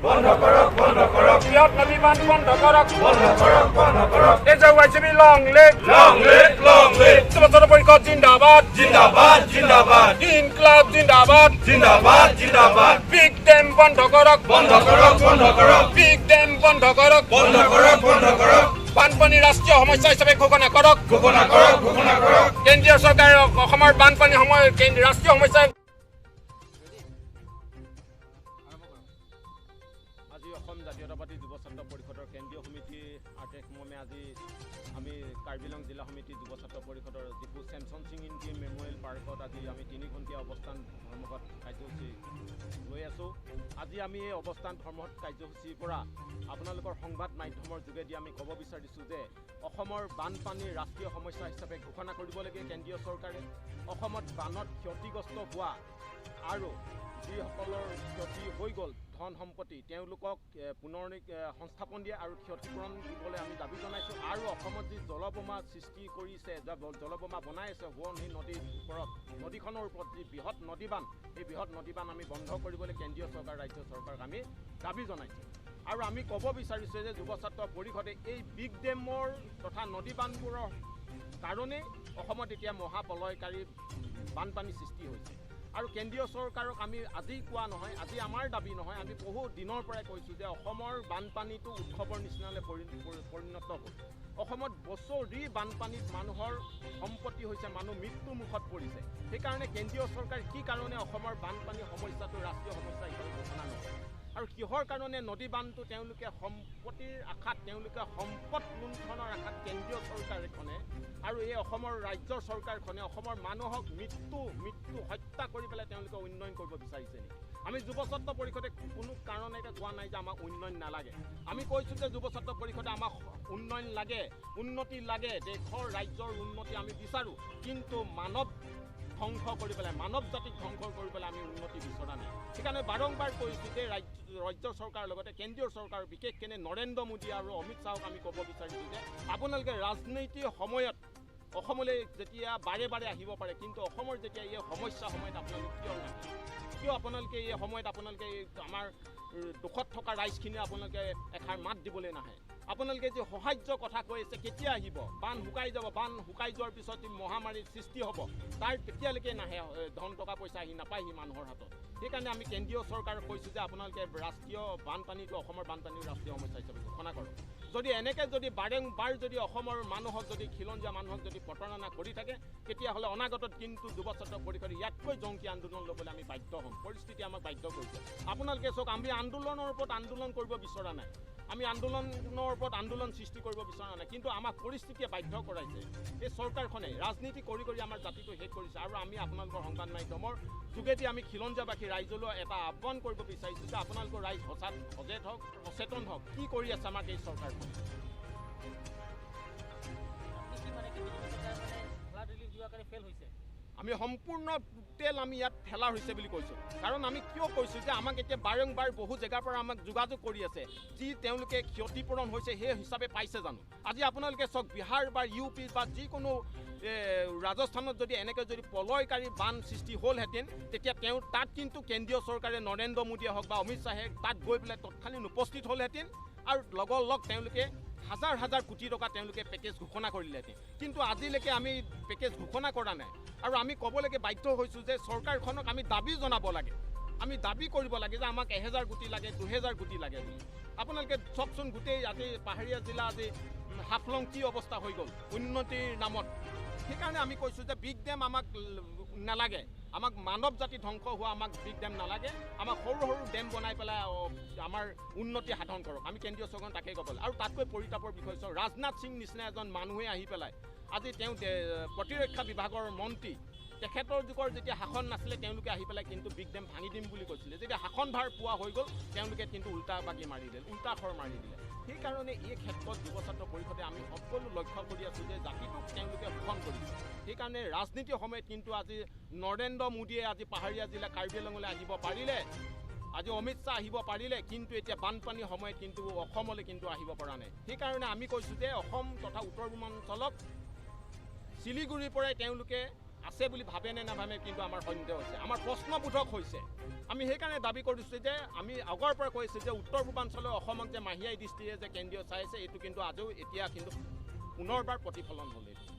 বন্ধ কৰক, বন্ধ কৰক। বৃহৎ নদী বান্ধ বন্ধ কৰক। বন্ধ কৰক, বন্ধ কৰক। AJYJB long live. Long live, long live. যুৱ ছাত্ৰ পৰিষদ জিন্দাবাদ। জিন্দাবাদ, জিন্দাবাদ। ইনকলাব জিন্দাবাদ। জিন্দাবাদ, জিন্দাবাদ। বিগ ডেম বন্ধ কৰক। বন্ধ কৰক, বন্ধ কৰক। বিগ ডেম বন্ধ কৰক। বন্ধ কৰক, বন্ধ কৰক। বানপানী ৰাষ্ট্ৰীয় সমস্যা হিচাপে ঘোষণা কৰক। ঘোষণা কৰক, ঘোষণা কৰক। কেন্দ্ৰীয় চৰকাৰে অসমৰ বানপানী সময় ৰাষ্ট্ৰীয় সমস্যা। আজি অসম জাতীয়তাবাদী যুৱ ছাত্ৰ পৰিষদৰ কেন্দ্ৰীয় সমিতিৰ আদেশ মৰ্মে আজি আমি কাৰ্বি আংলং জিলা সমিতি যুৱ ছাত্ৰ পৰিষদৰ ডিফু চেমছন সিং ইংতি মেম'ৰিয়েল পাৰ্কত আজি আমি 3 ঘণ্টীয়া অৱস্থান ধৰ্মঘট কাৰ্যসূচী লৈ আছোঁ। আজি আমি এই অৱস্থান ধৰ্মঘট কাৰ্যসূচীৰ পৰা আপোনালোকৰ সংবাদ মাধ্যমৰ যোগেদি আমি ক'ব বিচাৰিছোঁ যে অসমৰ বানপানীৰ ৰাষ্ট্ৰীয় সমস্যা হিচাপে ঘোষণা কৰিব লাগে কেন্দ্ৰীয় চৰকাৰে। অসমত বানত ক্ষতিগ্ৰস্ত হোৱা আৰু যিসকলৰ ক্ষতি হৈ গ'ল ধন সম্পত্তি, তেওঁলোকক পুনৰ সংস্থাপন দিয়ে আৰু ক্ষতিপূৰণ দিবলৈ আমি দাবী জনাইছোঁ। আৰু অসমত যি জলবোমা সৃষ্টি কৰিছে, জলবোমা বনাই আছে সোৱণশিৰি নদীৰ ওপৰত, নদীখনৰ ওপৰত যি বৃহৎ নদীবান্ধ, সেই বৃহৎ নদীবান্ধ আমি বন্ধ কৰিবলৈ কেন্দ্ৰীয় চৰকাৰ, ৰাজ্য চৰকাৰক আমি দাবী জনাইছোঁ। আৰু আমি ক'ব বিচাৰিছোঁ যে যুৱ ছাত্ৰ পৰিষদে এই বিগ ডেমৰ তথা নদী বান্ধবোৰৰ কাৰণেই অসমত এতিয়া মহাপ্ৰলয়কাৰী বানপানী সৃষ্টি হৈছে। আৰু কেন্দ্ৰীয় চৰকাৰক আমি আজি কোৱা নহয়, আজি আমাৰ দাবী নহয়, আমি বহু দিনৰ পৰাই কৈছোঁ যে অসমৰ বানপানীটো উৎসৱৰ নিচিনালৈ পৰিণত হ'ল। অসমত বছৰি বানপানীত মানুহৰ সম্পত্তি হৈছে, মানুহ মৃত্যু মুখত পৰিছে। সেইকাৰণে কেন্দ্ৰীয় চৰকাৰে কি কাৰণে অসমৰ বানপানী সমস্যাটো ৰাষ্ট্ৰীয় সমস্যা হিচাপে ঘোষণা নকৰে আৰু কিহৰ কাৰণে নদী বান্ধটো তেওঁলোকে সম্পত্তিৰ আশাত, তেওঁলোকে সম্পদ লুণ্ঠনৰ আশাত কেন্দ্ৰীয় চৰকাৰখনে আৰু এই অসমৰ ৰাজ্যৰ চৰকাৰখনে অসমৰ মানুহক মৃত্যু মৃত্যু হত্যা কৰি পেলাই তেওঁলোকে উন্নয়ন কৰিব বিচাৰিছে নেকি? আমি যুৱ ছাত্ৰ পৰিষদে কোনো কাৰণতে কোৱা নাই যে আমাক উন্নয়ন নালাগে। আমি কৈছোঁ যে যুৱ ছাত্ৰ পৰিষদে আমাক উন্নয়ন লাগে, উন্নতি লাগে, দেশৰ ৰাজ্যৰ উন্নতি আমি বিচাৰোঁ। কিন্তু মানৱ ধ্বংস কৰি পেলাই, মানৱ জাতিক ধ্বংস কৰি পেলাই আমি উন্নতি বিচৰা নাই। সেইকাৰণে বাৰম্বাৰ কৈছোঁ যে ৰাজ্য চৰকাৰৰ লগতে কেন্দ্ৰীয় চৰকাৰ, বিশেষকৈ নৰেন্দ্ৰ মোদী আৰু অমিত শ্বাহক আমি ক'ব বিচাৰিছোঁ যে আপোনালোকে ৰাজনীতিৰ সময়ত অসমলৈ যেতিয়া বাৰে বাৰে আহিব পাৰে, কিন্তু অসমৰ যেতিয়া এই সমস্যা সময়ত আপোনালোক কিয় নাহে? কিয় আপোনালোকে এই সময়ত আপোনালোকে এই আমাৰ দুখত থকা ৰাইজখিনি আপোনালোকে এষাৰ মাত দিবলৈ নাহে? আপোনালোকে যি সাহাৰ্য কথা কৈ আছে, কেতিয়া আহিব? বান শুকাই যাব, বান শুকাই যোৱাৰ পিছত যি মহামাৰীৰ সৃষ্টি হ'ব, তাৰ তেতিয়ালৈকে নাহে। ধন টকা পইচা আহি নাপায়হি মানুহৰ হাতত। সেইকাৰণে আমি কেন্দ্ৰীয় চৰকাৰক কৈছোঁ যে আপোনালোকে ৰাষ্ট্ৰীয় বানপানীটো, অসমৰ বানপানীৰ ৰাষ্ট্ৰীয় সমস্যা হিচাপে ঘোষণা কৰক। যদি এনেকৈ যদি বাৰম্বাৰ যদি অসমৰ মানুহক যদি, খিলঞ্জীয়া মানুহক যদি প্ৰতাৰণা কৰি থাকে, তেতিয়াহ'লে অনাগতত কিন্তু যুৱ ছাত্ৰ পৰিষদে ইয়াতকৈ জংকী আন্দোলন ল'বলৈ আমি বাধ্য হ'ম। পৰিস্থিতি আমাক বাধ্য কৰিছে। আপোনালোকে চাওক, আমি আন্দোলনৰ ওপৰত আন্দোলন কৰিব বিচৰা নাই, আমি আন্দোলনৰ ওপৰত আন্দোলন সৃষ্টি কৰিব বিচৰা নাই, কিন্তু আমাক পৰিস্থিতিয়ে বাধ্য কৰাইছে। এই চৰকাৰখনে ৰাজনীতি কৰি কৰি আমাৰ জাতিটো শেষ কৰিছে। আৰু আমি আপোনালোকৰ সংবাদ মাধ্যমৰ যোগেদি আমি খিলঞ্জীয়াবাসী ৰাইজলৈ এটা আহ্বান কৰিব বিচাৰিছোঁ যে আপোনালোকৰ ৰাইজ সচেত হওক, সচেতন হওক, কি কৰি আছে আমাক এই চৰকাৰখনে। আপুনি কি মানে কি বিজেপি চৰকাৰে মানে ফ্লাড ৰিলিফ দিয়াৰ কাৰণে ফেইল হৈছে? আমি সম্পূৰ্ণ টোটেল আমি ইয়াত ঠেলা হৈছে বুলি কৈছোঁ। কাৰণ আমি কিয় কৈছোঁ যে আমাক এতিয়া বাৰম্বাৰ বহু জেগাৰ পৰা আমাক যোগাযোগ কৰি আছে, যি তেওঁলোকে ক্ষতিপূৰণ হৈছে সেই হিচাপে পাইছে জানো? আজি আপোনালোকে চাওক, বিহাৰ বা ইউ পি বা যিকোনো ৰাজস্থানত যদি এনেকৈ যদি প্ৰলয়কাৰী বান সৃষ্টি হ'লহেঁতেন, তেতিয়া তেওঁ তাত কিন্তু কেন্দ্ৰীয় চৰকাৰে, নৰেন্দ্ৰ মোদীয়ে হওক বা অমিত শ্বাহে তাত গৈ পেলাই তৎকালীন উপস্থিত হ'লহেঁতেন আৰু লগৰ লগ তেওঁলোকে হাজাৰ হাজাৰ কোটি টকা তেওঁলোকে পেকেজ ঘোষণা কৰিলেহেঁতেন। কিন্তু আজিলৈকে আমি পেকেজ ঘোষণা কৰা নাই। আৰু আমি ক'বলৈকে বাধ্য হৈছোঁ যে চৰকাৰখনক আমি দাবী জনাব লাগে, আমি দাবী কৰিব লাগে যে আমাক 1000 কোটি লাগে, 2000 কোটি লাগে বুলি। আপোনালোকে চাওকচোন, গোটেই আজি পাহাৰীয়া জিলা আজি হাফলং কি অৱস্থা হৈ গ'ল উন্নতিৰ নামত। সেইকাৰণে আমি কৈছোঁ যে বিগ ডেম আমাক নালাগে, আমাক মানৱ জাতি ধ্বংস হোৱা আমাক বিগ ডেম নালাগে। আমাক সৰু সৰু ডেম বনাই পেলাই আমাৰ উন্নতি সাধন কৰক। আমি কেন্দ্ৰীয় চৰকাৰক তাকেই ক'ব লাগে। আৰু তাতকৈ পৰিতাপৰ বিষয় চাওক, ৰাজনাথ সিং নিচিনা এজন মানুহে আহি পেলাই আজি তেওঁ প্ৰতিৰক্ষা বিভাগৰ মন্ত্ৰী, তেখেতৰ যুগৰ যেতিয়া শাসন নাছিলে, তেওঁলোকে আহি পেলাই কিন্তু বিগ ডেম ভাঙি দিম বুলি কৈছিলে। যেতিয়া শাসনভাৰ পোৱা হৈ গ'ল, তেওঁলোকে কিন্তু উল্টা বাগি মাৰি দিলে, উল্টা খৰ মাৰি দিলে। সেইকাৰণে এই ক্ষেত্ৰত যুৱ ছাত্ৰ পৰিষদে আমি সকলো লক্ষ্য কৰি আছোঁ যে জাতিটোক তেওঁলোকে শোষণ কৰিছে। সেইকাৰণে ৰাজনীতিৰ সময়ত কিন্তু আজি নৰেন্দ্ৰ মোদীয়ে আজি পাহাৰীয়া জিলা কাৰ্বি আংলঙলৈ আহিব পাৰিলে, আজি অমিত শ্বাহ আহিব পাৰিলে, কিন্তু এতিয়া বানপানীৰ সময়ত কিন্তু অসমলৈ কিন্তু আহিব পৰা নাই। সেইকাৰণে আমি কৈছোঁ যে অসম তথা উত্তৰ পূৰ্বাঞ্চলক শিলিগুৰিৰ পৰাই তেওঁলোকে আছে বুলি ভাবে নে নাভাবে কিন্তু আমাৰ সন্দেহ হৈছে, আমাৰ প্ৰশ্নবোধক হৈছে। আমি সেইকাৰণে দাবী কৰিছোঁ যে আমি আগৰ পৰা কৈছোঁ যে উত্তৰ পূৰ্বাঞ্চলৰ অসমক যে মাহীয়াই দৃষ্টিৰে যে কেন্দ্ৰীয় চাই আছে, এইটো কিন্তু আজিও এতিয়া কিন্তু পুনৰবাৰ প্ৰতিফলন হ'ল এইটো।